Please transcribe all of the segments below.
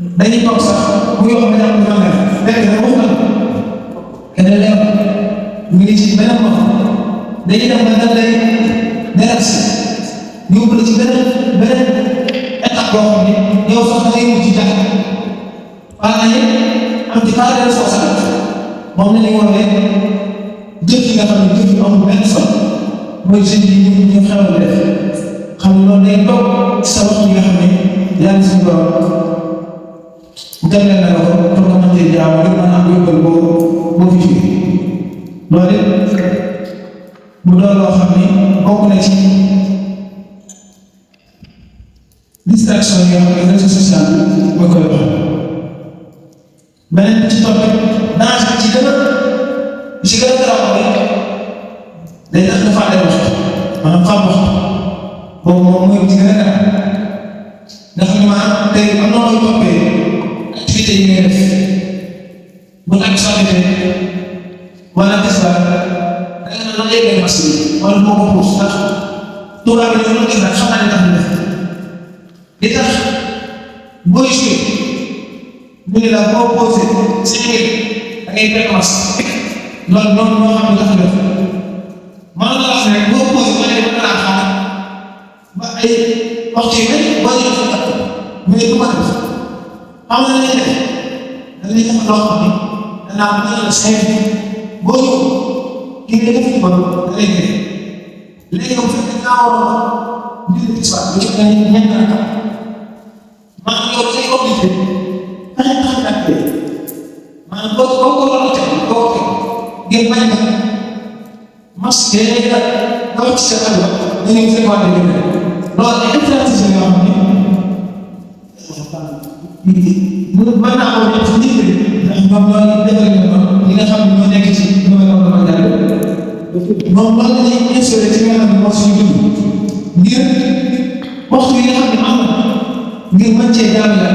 dañuy toog sax bu yoo xam ne daal du mën a fekk na wax na keneen leer mi ngi ci beneen wax dañuy dem ba dañ lay neral si yóbbu la ci beneen étape boo xam ne yow sax da ngay mujj ci jàkk waaye am ci part de responsabilité moom la ñuy woowee jëf yi nga xam ne jëf yi amul benn solo mooy jeunes yi ñu xewal def xam ne loolu day toog ci sa wax yi nga xam ne yaa ngi suñu borom jagleel na la ko pour nga mën cee jaamu rek mën a am yóbbal boo fi jógee loolu mu doon loo xam ne bokk na ci distraction yi nga xam ne réseau social bi mooy koy wax beneen bi ci topp danger bi ci gën a garaaw mooy day tax nga fàtte wax maanaam xam wax boobu moom mooy ci gën a garaaw nga xam ne maanaam tey am na looy toppee activité yi ngay def bu ak santé wala tisbaar da nga naan lan lay ngay machine wala moo ko puus ndax tubaab yi ñoo gis nag xam naa ne tax ñu def li tax booy joué ñu ne la boo posé si ngir da ngay précoce loolu noonu moo xam ne dafa def man la wax rek boo posé ma ne mën naa xaar ba ay waxtu yu bëri boo ñëwee fa takk mais du ma def xam nga lañ def dañuy def loo xam ne danaa mën a la saytu boo ñëw kii nga def ci bon da lay def léegi yow fekk naa waroon a jënd ci soit bu ci ay ñett na maanaam yow say obligé fexe tax ak tey maanaam boo ko war a teg boo ko teg ngir bañ a masque nga wax ci sa àll nga ñëw fréquenté ñu ne loolu ay infraction yoo xam ne mën naa ko def ci nit ñi ndax ñoom ñoo defal ñi nga xam ne ñoo nekk ci ñoom ñoo dama jàll moom loolu la ñuy instauré ci nga xam ne moo suñu dund ngir waxtu yi nga xam ne am na ngir mën cee jàng la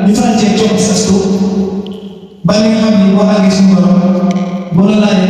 ñu faral cee toog sas ko ba li nga xam ne boo àggee suñu borom boo la laajee